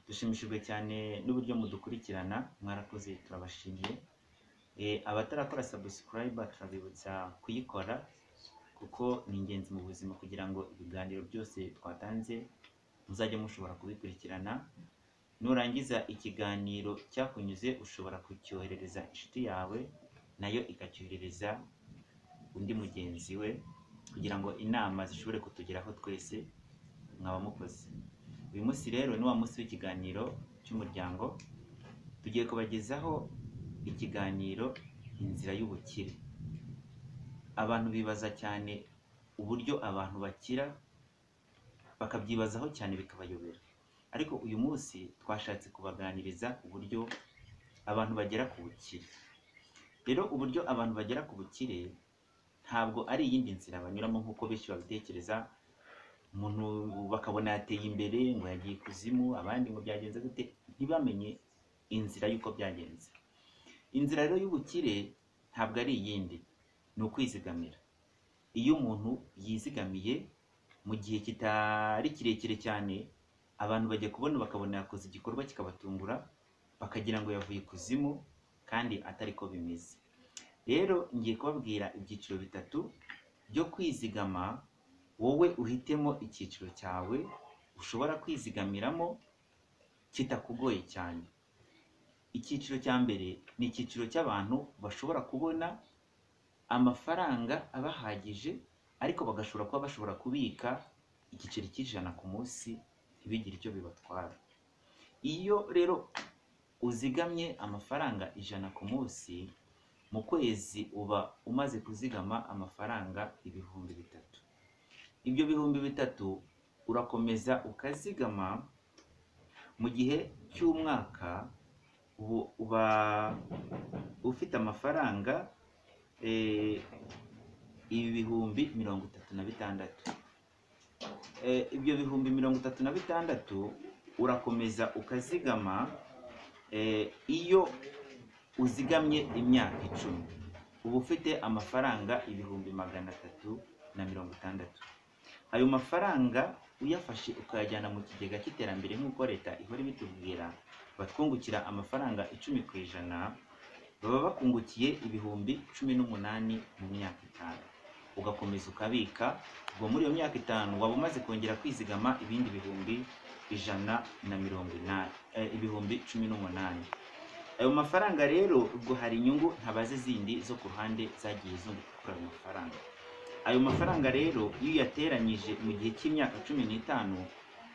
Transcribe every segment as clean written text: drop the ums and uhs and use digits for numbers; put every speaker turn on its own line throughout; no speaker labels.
Dushimishijwe cyane n'uburyo mudukurikirana, mwarakoze, turabashimiye. Abatarakora subscribe turabibutsa kuyikora kuko ni ingenzi mu buzima kugira ngo ibiganiro byose twatanze muzajye mushobora kubikurikirana. Nurangiza ikiganiro cyakunyuze ushobora kucyoherereza inshuti yawe, nayo ikacyoherereza undi mugenzi we kugira ngo inama zishobore kutugeraho twese. Mwaba mukoze. Uyu munsi rero ni wa munsi w'ikiganiro cy'umuryango, tugiye kubagezaho ikiganiro inzira y'ubukire. Abantu bibaza cyane uburyo abantu bakira, bakabyibazaho cyane bikabayobera, ariko uyu munsi twashatse kubaganiriza uburyo abantu bagera ku bukire. Rero uburyo abantu bagera ku bukire ntabwo ari iyindi nzira banyuramo nk'uko benshi babitekereza. Umuntu bakabona yateye imbere ngo yagiye ikuzimu, abandi ngo byagenze gute, ntibamenye inzira y'uko byagenze. Inzira rero y'ubukire ntabwo ari iyindi, ni ukwizigamira. Iyo umuntu yizigamiye mu gihe kitari kirekire cyane, abantu bajya kubona bakabona yakoze igikorwa kikabatungura, bakagira ngo yavuye ikuzimu kandi atari ko bimeze. Rero ngiye kubabwira ibyiciro bitatu byo kwizigama, wowe uhitemo icyiciro cyawe ushobora kwizigamiramo kitakugoye cyane. Icyiciro cya mbere ni icyiciro cy'abantu bashobora kubona amafaranga abahagije, ariko bagashobora kuba bashobora kubika igiceri cy'ijana ku munsi ntibigire icyo bibatwara. Iyo rero uzigamye amafaranga 100 ku munsi, mu kwezi uba umaze kuzigama amafaranga 3000. Ibyo 3000 urakomeza ukazigama mu gihe cy'umwaka, ubu uba ufite amafaranga 36,000. Ibyo 36,000 urakomeza ukazigama. Iyo uzigamye imyaka 10 uba ufite amafaranga 360,000. Ayo mafaranga uyafashe ukayajyana mu kigega cy'iterambere nk'uko leta ihora ibitubwira, batwungukira amafaranga 10%, baba bakungukiye 18,000 mu myaka 5. Ugakomeza ukabika, ubwo muri iyo myaka 5 waba umaze kongera kwizigama ibindi 180,000, 18,000. Ayo mafaranga rero ubwo hari inyungu ntabaze zindi zo ku ruhande zagiye zunguka kuri ayo mafaranga. Ayo mafaranga rero iyo uyateranyije mu gihe cy'imyaka 15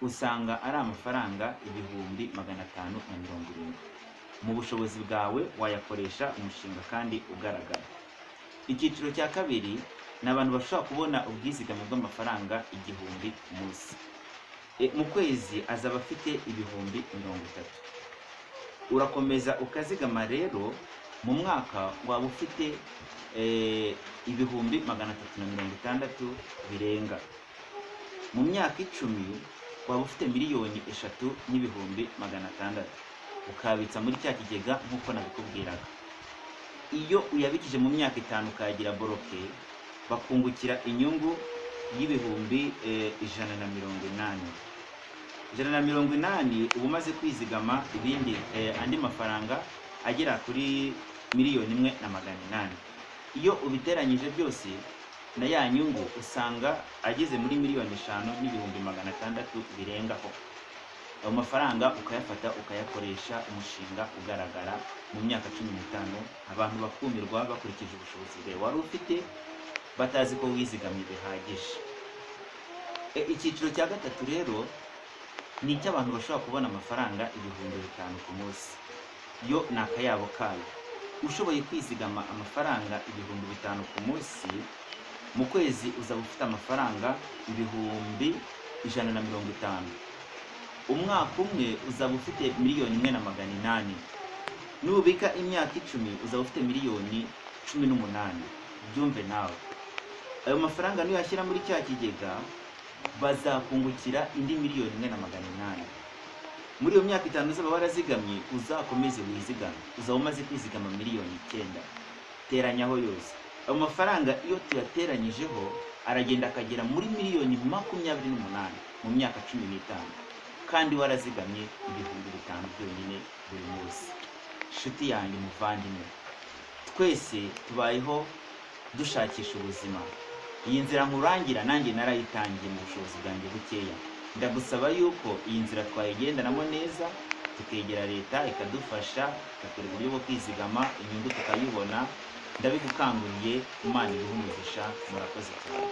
usanga ari amafaranga 570,000. Mu bushobozi bwawe wayakoresha umushinga kandi ugaragara. Icyiciro cya kabiri ni abantu bashobora kubona ubwizigame bw'amafaranga 1000 ku munsi. Mu kwezi azaba afite 30,000. Urakomeza ukazigama rero, mu mwaka waba ufite 360,000 birenga. Mu myaka 10 waba ufite 3,600,000, ukabitsa muri cya kigega nk'uko nabikubwiraga. Iyo uyabikije mu myaka 5 ukayagira boroke, bakungukira inyungu y'ibihumbi 180. 180 uba umaze kwizigama ibindi andi mafaranga agera kuri 1,800,000. Iyo ubiteranyije byose na ya nyungu usanga ageze muri 5,600,000 birengaho. Ayo mafaranga ukayafata ukayakoresha umushinga ugaragara mu myaka 15, abantu bakumirwa bakurikije ubushobozi bwawe wari ufite, batazi ko wizigamye bihagije. Icyiciro cya gatatu rero ni icy'abantu bashobora kubona amafaranga 5,000 ku munsi. Yo ni akayabo kayo. Ushoboye kwizigama amafaranga 5,000 ku munsi, mu kwezi uzaba ufite amafaranga 150,000. Umwaka umwe uzaba ufite 1,800,000. Nubika imyaka 10 uzaba ufite 18,000,000. Byumve nawe. Ayo mafaranga nuyashyira muri cya kigega bazakungukira indi 1,800,000. Muri iyo myaka 5 uzaba warazigamye, uzakomeze wizigame, uzaba umaze kwizigama 9,000,000. Teranyaho yose. Ayo mafaranga iyo tuyateranyijeho aragenda akagera muri 28,000,000 mu myaka 15. kandi warazigamye 5000 byonyine buri munsi. Inshuti yanjye, muvandimwe, twese tubayeho dushakisha ubuzima. Iyi nzira nkurangira nanjye narayitangiye mu bushobozi bwanjye bukeya. Ndagusaba yuko iyi nzira twayigendanamo neza, tukegera leta ikadufasha, ikatwereka uburyo bwo kwizigama, inyungu tukayibona. Ndabigukanguriye. Imana iguhe umugisha. Murakoze cyane.